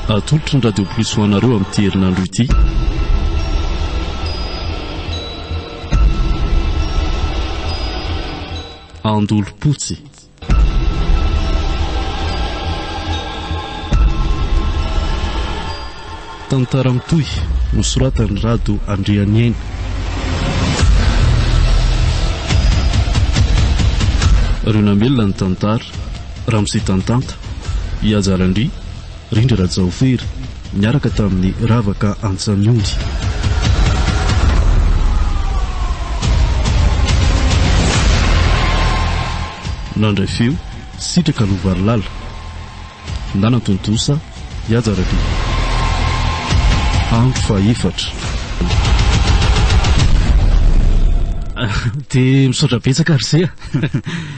Atolotry ny Radio Plus ho anareo amin'ity herinandro ity. Andolompotsy. Tantara mitohy, nosoratan'i Rado Andrianiaina. Ireo namelona ny tantara, Ramose Tantanta, i Haja Randria, Rindra Rajaofery, niaraka tamin'i Ravaka Antsamiony. Nandray feo, Sitraka Lovarilala. Nanatontosa, Ihaja Rabe. Andro fahefatra. Dia misaotra betsaka ry se a.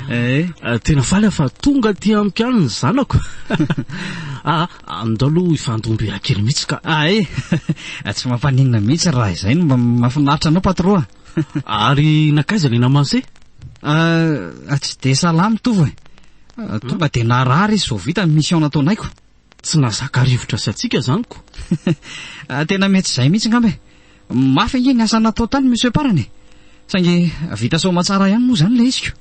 Eh. Tena faly aho fa tonga aty amiko ihany ny zanako. Ah, andao aloha hifandom-be kely mihitsy ka. Ay, tsy mampaninona mihitsy raha izay no mba mahafinaritra anao patron a. Ary nankaiza ilay naman'i se? Ah, tsy dia salama Tovo e. Tonga dia narary izy vao vita ny mission nataonaiko. Tsy nahazaka rivotra sy hatsiaka izany ko. Tena mety izay mihitsy angamba e. Mafy ange ny asa natao tany Monsieur Parany e. Saingy vita soamatsara ihany moa izany ilay izy ko.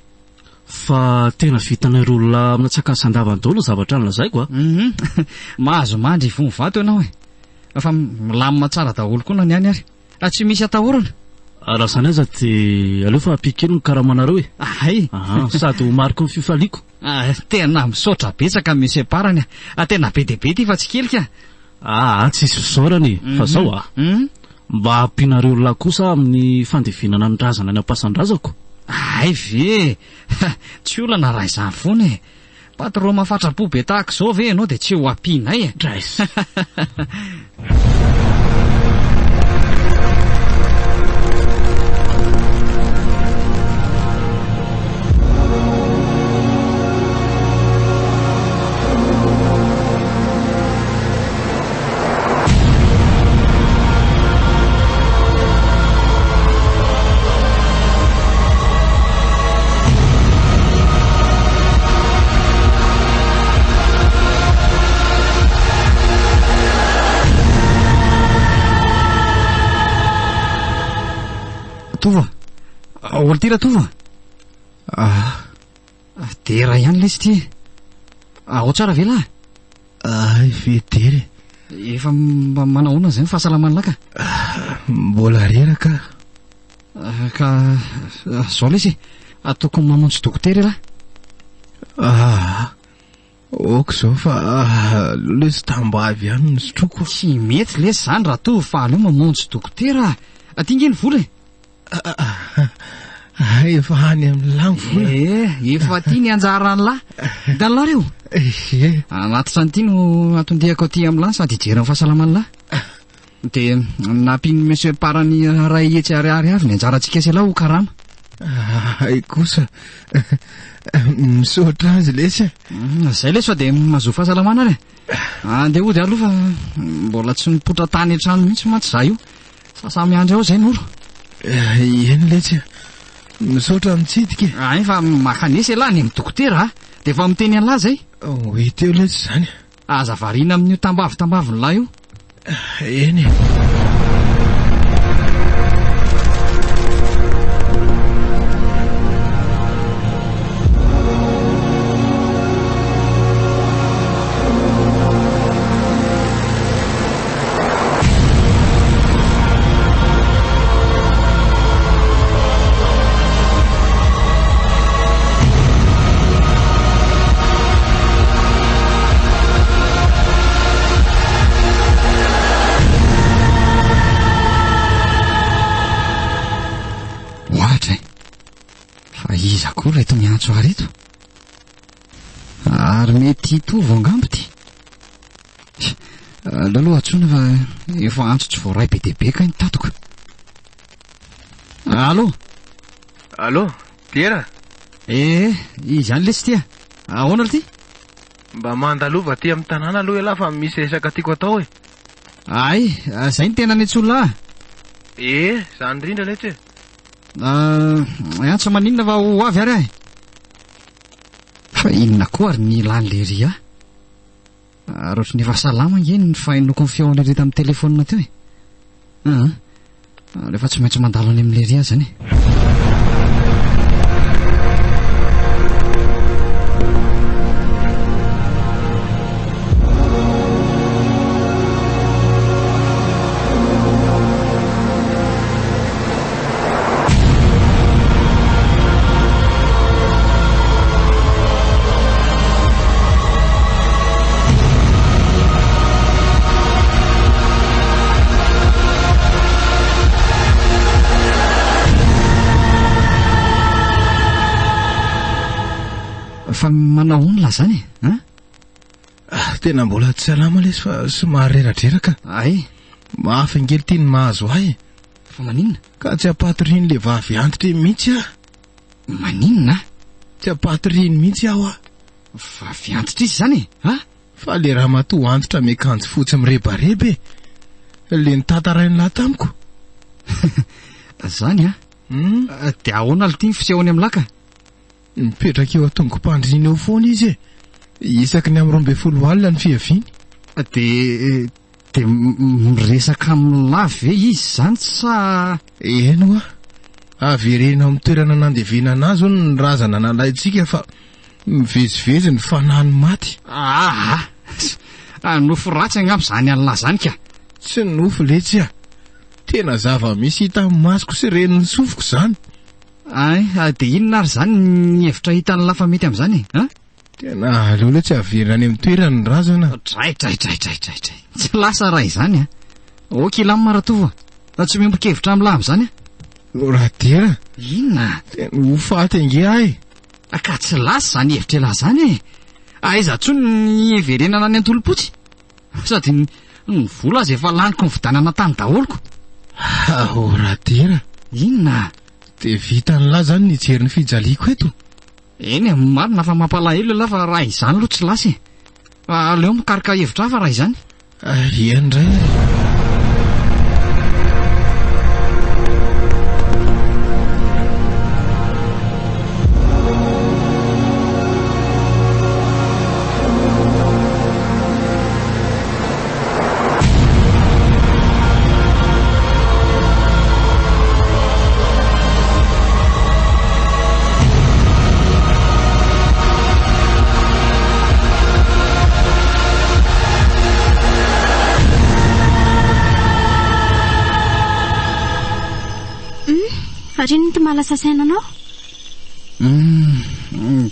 Fa tena vitanareo olona amina tsakasandavany daholo ny zavatra nolazaiko a. Hum, mahazo mandry ivon'ny vato ianao e. Fa milamina tsara daholo koa na ny any ary. Raha tsy misy atahorana. Raha izany aza dia aleo fa ampio kely ny karamanareo e. Hay. Aha, sady ho mariky ny fifaliako. Ah, tena misaotra betsaka Monsieur Parany a. Tena be dia be ity fa tsy kely ka. Aa, tsisy fisaorana e. Fa zao a. Mba ampianareo lahy kosa amin'ny fandevenana ny razana any am-pasan-drazako. Hay ve e. Tsy olana raha izany foana e. Patron mafatra-po be tahaka izao ve ianao dia tsy ho ampianay e? Drais. Tovo a! Olo ty Ratovo a! Ah. Dera ihany lesy ity e! Ao tsara ve lahy? Ay ve dera e! Efa mba manahoana izay ny fahasalaman'ny lahy ka? Mbola reraka aho. Ka zao lesy e, tokony mamonjy dokotera elah. Ah, ok izao fa aleo lesy tambavy ihany no sotroiko. Tsy mety lesy izany Ratovo fa aleo mamonjy dokotera. Aty nge ny vola e. Ah, efa any amin'ny lahy ny vola. Eh, efa aty ny anjaran'ny lahy. Hitan'ny lahy reo? Eh. Anatitra an'ity no anton-diako aty amin'ny lahy sady hijery ny fahasalaman'ny lahy. Dia nampian'i Monsieur Parany 100 ariary avy ny anjarantsika sy ialahy ho karama. Hay kosa. Misaotra azy lesy e. Zay lesy fa dia mahazoa fahasalamana ary e. Andeha hody aloha fa mbola tsy nipoitra tany an-trano mihitsy mantsy za io. Fa samy andry ao zay Noro. Eny lesy e. Misaotra mitsidika e. Hay fa makanesa ialahy any amin'ny dokotera a. Dia efa miteny an'lah zay. Ho hita eo lesy izany. Aza variana amin'io tambavy tambavin'lah io. Eny e. Ohatra e! Fa iza koa ireto miantso ahy ireto? Ary mety hitovy angamba ity. Aleo aloha antsoina fa efa antso tsy voaray be dia be kay ny tatiko. Allo? Allo, Dera? Eh, iza ihany lesy ity a? Ahoana ry ty? Mba mandalova aty amin'ny tanàna aloha ialahy fa misy resaka tiako atao e. Ay, zay ny tena niantsoa lahy. Eh, zany indrindra letsy e. Ah, antso maninona fa ho avy ary ahy. Fa inona koa ary ny ilan'i lery ahy? Ary ohatry ny efa salama ange ny fahenoko ny feon'i Lery tamin'ny telefaonina teo e. Aa, rehefa tsy maintsy mandalo any amin'i Lery aho izany e. Fa manao ahoana lahy zany e? Hein? Ah, tena mbola tsy salama lesy fa somary reradreraka. Ay. Mafy ange ity ny mahazo ahy. Fa maninona? Ka tsy ampatorian'ilay vavy antitra iny mihitsy aho. Maninona? Tsy ampatoriany mihitsy aho ah. Vavy antitra izy izany e? Ha? Fa le ramatoa antitra miakanjo fotsy mirebareba e. Le notantarain'i lahy tamiko. Zany a? Hmm? Dia ahoana aloha ity ny fisehony amin'ny laka? Mipetraka eo an-tongom-pandriana eo foana izy e. Isaky ny amin'ny 12 alina ny fiaviany. Dia Dia miresaka amin'ny lahy ve izy izany sa. Eny hoa. Avereno amin'ny toerana nandevenana azy hono ny razana nalaintsika fa mivezivezy ny fanahiny maty. Aa! Nofy ratsy angamba izany an'lah izany ka. Tsy nofy letsy a! Tena zava-misy hitan'ny masoko sy ren'ny sofiko izany. Ay, dia inona ary izany ny hevitra hitan'lah fa mety amin'izany e? An? Tena aleo letsy averina any amin'ny toerany ny razana. Dray dray dray dray dray dray. Tsy lasa raha izany a. Ok lamina Ratovo a. Tsy miombon-kevitra amin'lah amin'izany a. Radera. Inona? Tena ho faty ange aho e. Ka tsy lasa izany hevitr'elah izany e. Aiza intsony ny hiverenana any Antolompotsy? Sady ny vola aza efa laniko nividianana tany daholo ko. Oh Radera. Inona? Dia vitan'lah izany ny hijery ny fijaliako eto? Eny e, marina fa mampalahelo elah fa raha izany aloha tsy lasa e. Aleo mikaroka hevitra hafa raha izany. Eny indray ary. Ary inona ity mahalasa saina anao?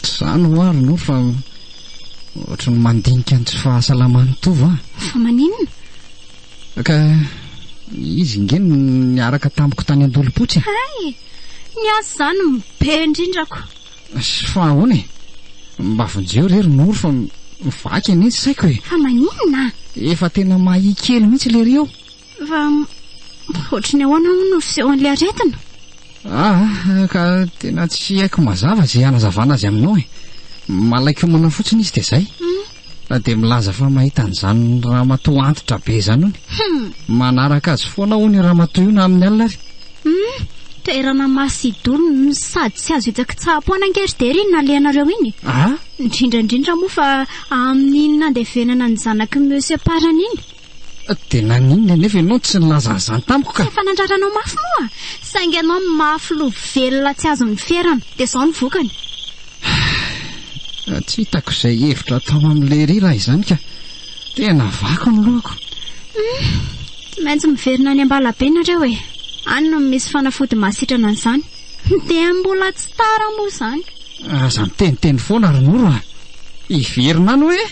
Tsy izany ho'a ry Noro fa ohatry ny mandinika ny tsy fahasalaman'i Tovo aho. Fa maninona? Ka izy nge no niaraka tamiko tany Andolompotsy e. Hay! Ny azy izany no be indrindrako. Fa ahoana e? Mba vonjeo re ry Noro fa mivaky anie ny saiko e. Fa maninona? Efa tena mahia kely mihitsy lery eo. Fa ohatry ny ahoana hono ny fisehon'ilay aretina? Ah, ka tena tsy haiko mazava izay hanazavana azy aminao e. Malaiko-homana fotsiny izy dia izay. Dia milaza fa mahita an'izany ramatoa antitra be izany hono. Manaraka azy foana hono io ramatoa io na amin'ny alina ary. Hum, toerana masidolo no sady tsy azo hitsakitsaham-poana ange ry Dery iny nalehanareo iny e. Ah? Indrindra indrindra moa fa amin'iny nandevenana ny zanak'i Monsieur Parany iny. Dia naninona anefa ianao no tsy nilaza an'izany tamiko ka? Tsy efa nandraranao mafy moa? Saingy ianao mafy loha velona tsy azo niferana. Dia izao ny vokany. Tsy hitako izay hevitra atao amin'i Lery raha izany ka. Tena vaky ny lohako. Hum, tsy maintsy miverina any Ambalabe nareo e. Any no misy fanafody mahasitrana an'izany. Dia mbola tsy tara moa izany. Aza miteniteny foana ry Noro a! Hiverina any hoe?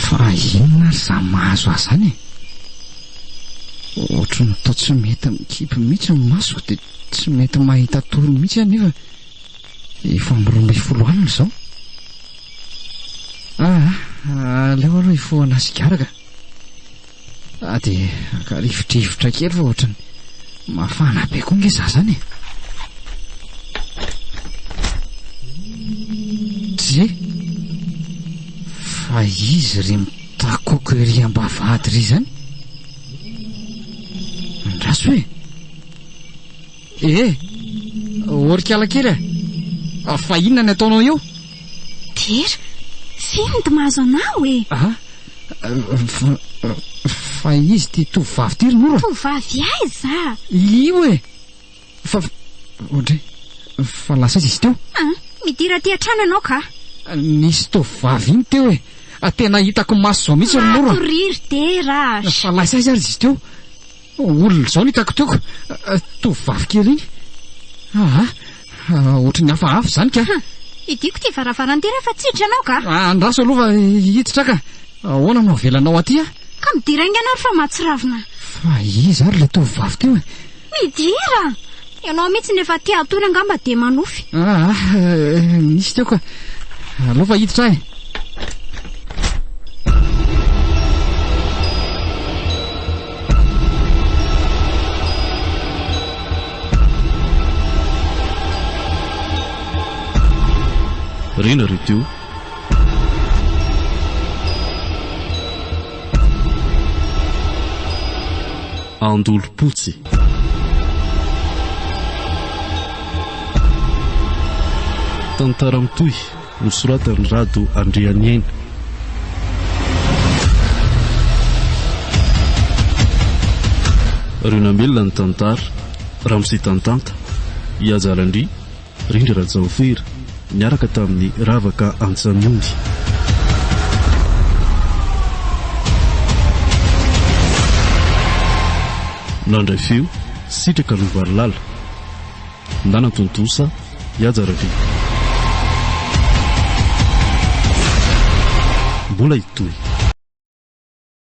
Fa inona ary izany mahazo ahy izany e? Ohatry ny toa tsy mety mikipy mihitsy ny masoko dia tsy mety mahita tory mihitsy aho nefa. Efa amin'ny 12 alina izao. Ah, aleo aloha hifohana sigara ka. Ah, dia haka rivodrivotra kely fa ohatran'ny mafana be koa nge za zany e. Tsia. Fa izy ry mitakoko ery am-bavahady ry zany? Andraso e. Eh! Orikala kely a! Fa inona ny ataonao eo? Dera, f'inona ty mahazo anao e? Ah, fa izy ty tovovavy ty ry Noro a! Tovovavy aiza? Io e! Fa, ohatry, fa lasa aiza izy teo? Ah, midira aty an-trano ianao ka! Nisy tovovavy iny teo e! Tena hitako maso izao mihitsy ry Noro a! Matoria ry Dera a! Fa lasa aiza ary izy teo? Olona izao no hitako teo ka. Tovovavy kely iny. Aa, ohatry ny hafahafa izany ka. Hidiako ity varavarana ity rehefa tsy hiditra ianao ka. Andraso aloha fa hiditra ka. Ahoana no avelanao aty aho? Ka midira haingana ary fa mahatsiravina. Fa iza ary ilay tovovavy teo e? Midira! Ianao mihitsy no efa te hatory angamba dia manofy. Aa, nisy teo ka. Aleo fa hiditra aho e. Rena ry teo. Andolompotsy. Tantara mitohy nosoratan'i Rado Andrianiaina. Ireo namelona ny tantara, Ramose Tantanta, Ihaja Randria, Rindra Rajaofera, niaraka tamin'i Ravaka Antsaniony. Nandray feo, Sitraka Lovarilala. Nanatontosa, Ihaja Randria. Mbola hitohy.